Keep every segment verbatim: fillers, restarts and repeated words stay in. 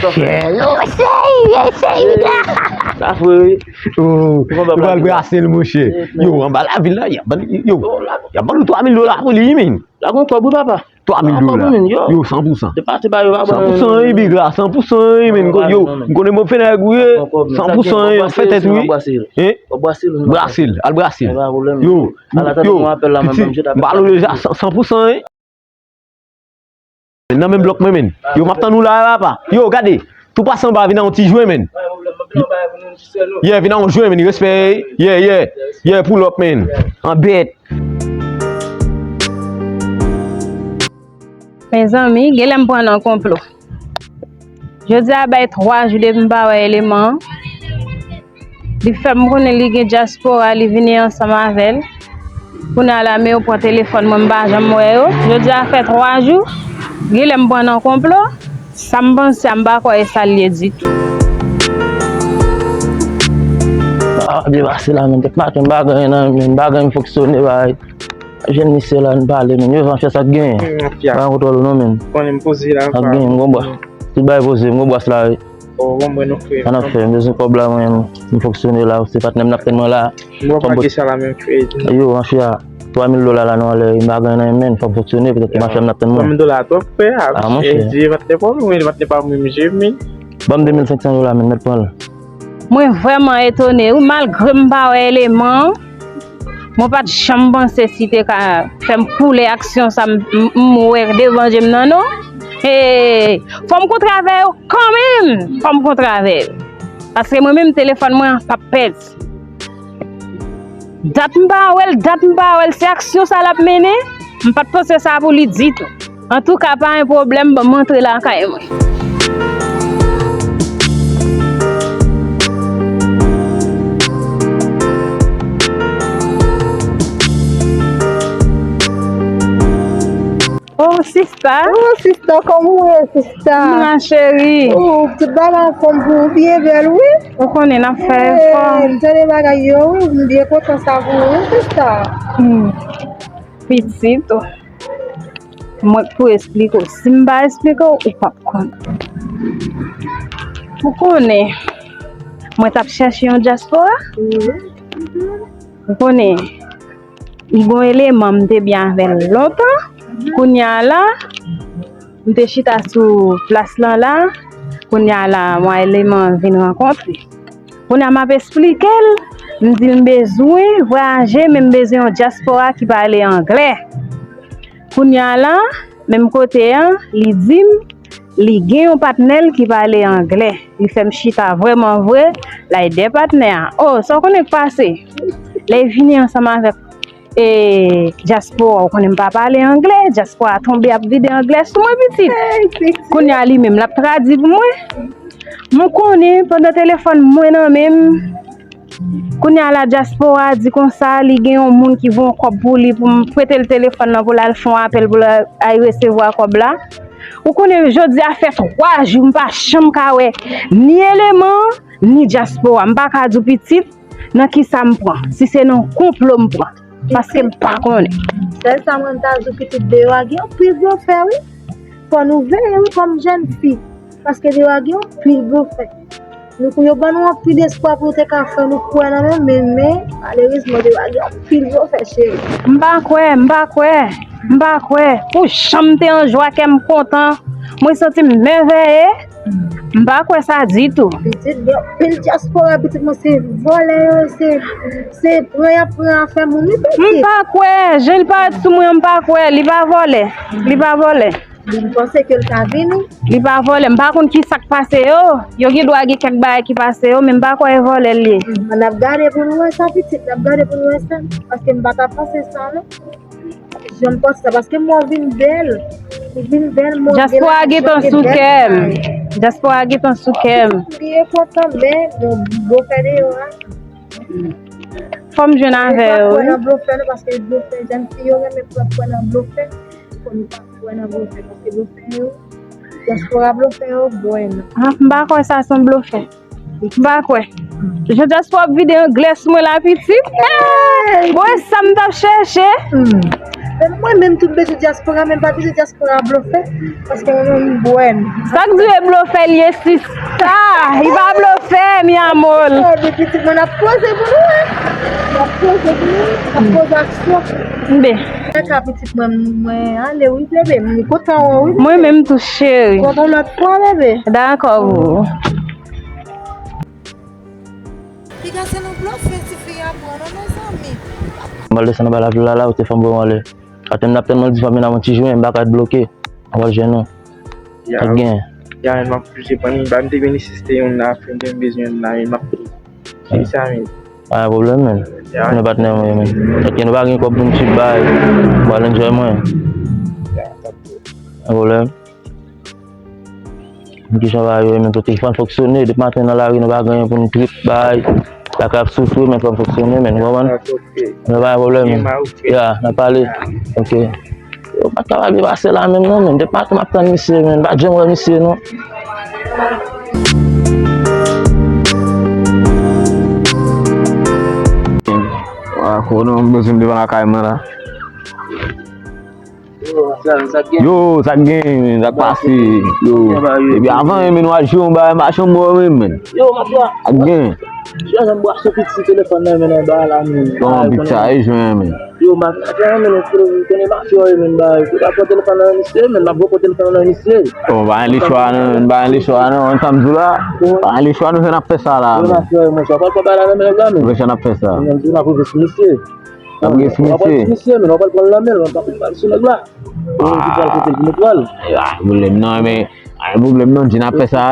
Chè, yo, chè, chè, chè. Sa fre wi. Yo, nou pral brase l, monchè. Yo, anba lavil la, y ap ban, yo, y ap ban nou twa mil dola pou li, men. La gon kòb wi, papa. Twa mil dola. Yo, san pou san. San pou san, wi, big la, san pou san, wi, men. Yo, m konnen mwen fè nèg wi, san pou san, wi, an fè tèt, wi. Hein? Brase l, al brase l. Yo, yo, pitit, m ba l deja, san pou san, wi. Nan menm blòk mwen, men. Yo, m ap tann ou la, papa. Yo, gade. Tou pase anba, vin a yon ti jwe, men. Yeah, vin a yon jwe, men. Respè, yeah, yeah. Yeah, pull up, men. An bèt. Mezanmi, genlè m pran nan konplo. Jodi a bay twa jou depi m pa wè eleman an. Li fè m konnen li gen dyaspora, li vini ansanm avè l. Kounye a la, men yo pran telefòn mwen, m pa janm wè yo. Jodi a fè twa jou, genlè m pran nan konplo. Sa m panse a, m pa kwè e sa l ye ditou. Ah, byen pase la, men. Kèk maten, m pa gen anyen nan men m, m pa gen anyen fonksyone, bay. Jwenn misye la, n pale, men. Yo, Jean Pierre, sa k genyen? Hmm, mafya. Pa gen kontwòl ou non, men. Konnen m poze la, sa k genyen, m gon bwa. Tout bagay poze, m gon bwas la, wi. Oh, bon, mwen, nou frè. Sa n ap fè, m bezwen kòb la, mwen, m fonksyone la, se patnè m n ap tann mwen la. Bon, pa gen sa la, men, frè. Yo, mafya, twa mil dola la, nou anlè, m pa gen nan men, fò m fonksyone, petèt ke mafya m n ap tann mwen. Twa mil dola twòp, frè. Ah, monchè. Di patnè pa mwen, patnè pa mwen, jemi. Ban m de mil senk san dola, men, mèt pran l. Mwen vrèman etone, wi, malgre m pa wè eleman an, mwen pa t janm panse si te ka fè m koule aksyon sa m, m, m wè devan je m nan, non. Hey, fò m kontre avè yo kanmenm, fò m kontre avè yo. Paske mwen menm, telefòn mwen an p ap pèdi. Dat m pa wè l, dat m pa wè l, se aksyon sa l ap mennen, m pa t panse sa pou li ditou. Antouka, pa gen pwoblèm, ban m antre lakay mwen. Oh, sista. Oh, sista, kòman w ye, sista? M la, cheri. Oh, tout bagay anfòm pou ou, byen bèl, wi. Ou konnen n ap fè efò. Eh, m tande bagay yo, wi, m byen kontan sa pou ou, wi, sista. Hmm. Pitit, mwen k pou esplike w. Si m pa esplike w, ou p ap konn. Ou konnen, mwen t ap chèche yon dyaspora. Ou konnen, li gon eleman m te byen avè l lontan. Kounye a la, m te chita sou plas lan la. Kounye a la, mwen eleman vin rankontre. Kounye a m ap esplike l, m di l m bezwen vwayaje, men m bezwen yon dyaspora ki pale anglè. Kounye a la, menm kote a, li di m, li gen yon patnè l ki pale anglè. Li fè m chita vrèman vre, l ay dè patnè a. Oh, sa w konnen k pase? Lè l vini ansanm avèk e, dyaspora, ou konnen m pa pale anglè, dyaspora tonbe ap vide anglè sou mwen, pitit. Kounye a li menm, l ap tradui pou mwen. Mwen konnen, pandan telefòn mwen nan men m, kounye a la, dyaspora di konsa, li gen yon moun ki voye yon kòb pou li, pou m prete l telefòn nan, pou l al fè yon apèl, pou l al resevwa kòb la. Ou konnen, jodi a fè twa jou, m pa janm ka wè ni eleman, ni dyaspora. M pa ka di w pitit, nan kisa m pran, si se nan konplo m pran, paske m pa konnen. Sèl sa mwen m ta di w, pitit, deyò a gen anpil blofè, wi. Fò nou veye, wi, kòm jèn fi, paske deyò a gen anpil blofè. Nou, yo ban nou anpil espwa pou nou te ka fè, nou kwè nan men, men, men, malerezman, deyò a gen anpil blofè, cheri. M pa kwè, m pa kwè, m pa kwè. Pou jan m te an jwa, kè m kontan, mwen santi m mèvèye. M pa kwè sa ditou. Pitit, gen anpil dyaspora, pitit mwen, se vòlè yo, se, se pran y ap pran afè moun, wi, pitit. M pa kwè, jan l parèt sou mwen an, m pa kwè, li pa vòlè. Li pa vòlè. M panse ke l ka vini. Li pa vòlè, m pa konn ki sa k pase yo. Yo gen dwa gen kèk bagay ki pase yo, men m pa kwè e vòlè l ye. N ap gade pou nou wè sa, pitit, n ap gade pou nou wè sa. Paske m pa ta panse sa, non. Jan m panse sa, paske mwen vin bèl. Ou vin bèl, mwen gen lajan, gen bèl bagay. Dyaspora gentan sou kè m. Dyaspora gentan sou kè m. M byen kontan, men, bon, blofè deyò a. Fò m jwenn avè yo, wi. Fò n pa kwè nan blofè, non, paske blofè, jèn fi yo renmen pran kwè nan blofè. Fò nou pa kwè nan blofè, paske blofè yo, dyaspora blofè yo, bwè nou. Ah, m pa kwè sa se yon blofè. M pa kwè. Jan dyaspora ap vide anglè sou mwen la, pitit. Hey! Bon, e sa m t ap chèche. Hmm. Mwen menm tout bezwen dyaspora, men m pa bezwen dyaspora blofè, paske mwen menm m bwè m. Sa k di e blofè l ye sista? Li pa blofè, mi amor. Oh, men pitit mwen ap poze pou nou, wi. Ap poze pou nou, ap poze aksyon. Be. Kaka pitit mwen, mwen ale wi, bebe, m kontan wè w wi. Mwen menm tou cheri. Kontan lòt fwa, bebe. Dakò, boo. Piga se nou blofè, ti fi a pran non, mezanmi. M al desann anba lavil la, la, ou te fè m voye w anlè. Atè m n ap tann mwen di fanmi nan yon ti jou, men m pa ka bloke. Anba jwenn nou. Ya. Sa k gen? Ya, men m ap oblije pran li. Ba m te vin isi, se te youn la, frè m te bezwen youn la, men m ap pran li. Ki sa, men? Pa gen pwoblèm, men. Ya. Nou patnè mwen, men. Èske nou pa gen kòb pou n trip bay? M pral enjoy mwen. Ya, pa gen pwoblèm. Ki jan bagay yo ye, men, kote fò n fonksyone, depi maten nan lari, nou pa gen anyen pou n trip bay. Lakay ap soufri, men fò n fonksyone, men, ou konprann? Ok. Men pa gen pwoblèm, men. Ya, n ap pale. Ok. Yo pa ka pa byen pase la menm, non, men. Depi maten m ap tann misye, men. M pa janm wè misye, non. Ah, konnen m bezwen devan lakay mwen la. Yo, sa k gen, men, sa k pase. Yo, epi avan, men, nou al jwe yon bagay, m pa janm wè w menm, men. Yo, m ap bwè. Sa k gen? Yo, m ap bwè sou piti telefòn nan, men, anba la, men. Bon, piti a, e jwenn, men. Yo, m ap, m ap, men, konnen mafya yo, men, bagay. Yo pa pran telefòn nan misye, men, m ap pran telefòn nan misye. Bon, pa gen lechwa, non, pa gen lechwa, non, sa m di w la. Pa gen lechwa, nou fè n ap fè sa la, men. Yo, mafya yo, monchè, w ap pran bagay la nan men nèg la, men. Nou fè n ap fè sa. Men, m di w, n ap rive sou misye. N ap gen sou misye. Misye, men w pral pran l nan men l, w pral sou nèg la. Ou menm ki pral kote l pou nou pral. Ah, pwoblèm non, men, ah, pwoblèm non, di n ap fè sa.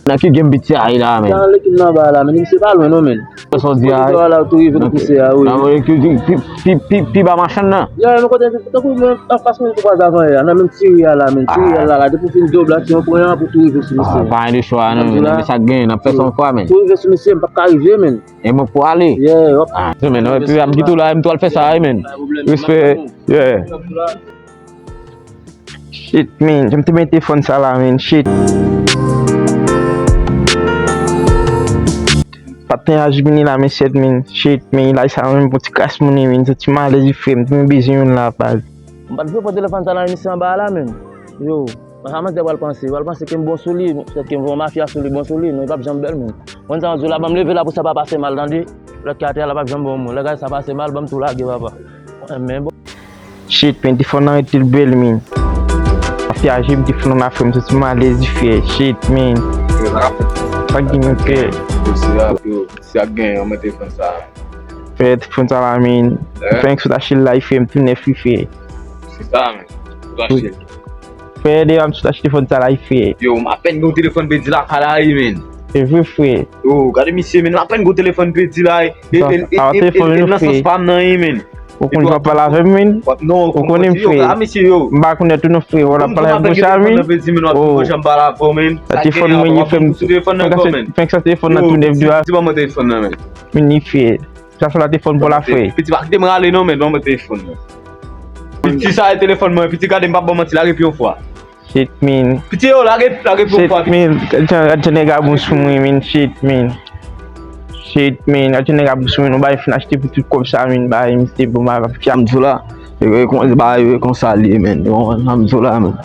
Nan ki game piti a ye la, men? Nan lekil nan ba la, men misye pa lwen non, men. Sa w di a? Kote la, ou tou rive kote misye a, wi. Nan pi, pi, pi, pi, pi ba machann nan. Ya, men kote, tankou men, anfas mwen tou pa avan ya, nan menm ti ri a la, men, ti ri a la, la, depi w fin doub la, ti yon pran pou tou rive sou misye. Ah, pa gen de chwa, non, men, men sa k gen, n ap fè sa yon fwa, men. Tou rive sou misye, m p ap ka rive, men. E mwen pou ale. Yeah, w ap. Ah, men, non, epi, m kite w la, m tou al fè sa, wi, men. Respè, yeah. Shit, man, jan m te mete fòn sa la, man, shit. Paten a Jiminy la, men, shit, man, shit, man, laj sa, man, pou ti kras moun, man, se ti malèz, frè m, te bezwen youn la, baz. M pa t vle pran telefòn sa nan emisyon anba a la, menm. Yo, sa manzè pral panse, pral panse ke m bon sou li, petèt ke m voye mafya sou li, bon sou li, non, li p ap janm bèl, menm. Konn sa m di w la, ban m leve la pou sa pa pase mal, tande. Lòt ki atè a la p ap janm bon moun. Lè gaz sa pase mal, ban m tou lage, papa. Men bon. Shit, men, telefòn nan rete l bèl, men. Mafya jwe m telefòn nan frè m, soti malèz, frè. Shit, men. Sa k gen, men, frè? Yo, se rap, yo. Sa k gen, anmè telefòn sa. Frè, telefòn sa la, men. Fè yon sot achte l la, frè, m tou nèf, frè. Se sa, men. Sot achte l. Frè, de m sot achte telefòn sa la, frè. Yo, m apèn gen yon telefòn pèdi lakay la, wi, men. Se vre, frè. Yo, gade misye, men, m apèn gen yon telefòn pèdi la, e, e, e, e, e, e nan sans pa m nan, wi, men. Ou konn jan w ap pale avè m, men? Non, ou konnen m, frè. M pa konnen tou non, frè. Ou ap pale avè m konsa, men. Oh. Sa telefòn mwen ye, frè m. Fè yon sot telefòn nan tou nèf, di a. Di ban mwen telefòn nan, men. Men, frè. Sa se la telefòn pou la, frè. Piti, pa kite m rale non, men, ban mwen telefòn nan. Piti, sa e telefòn mwen, piti, gade, m p ap ban manti, lage pye yon fwa. Shit, man. Piti, yo, lage, lage pye yon fwa, piti. Shit, man. Gad jan, gad jan nèg la bon sou mwen, man. Shit, man. Shit, man. Gad jan nèg la bon sou mwen. Nou bay fin achte pou tout kòb sa, man. Bay misye bon, bay, bay, fiam di w la. Yo, yo, konsa, bay, yo, konsa li ye, man. Yo, sa m di w la, man.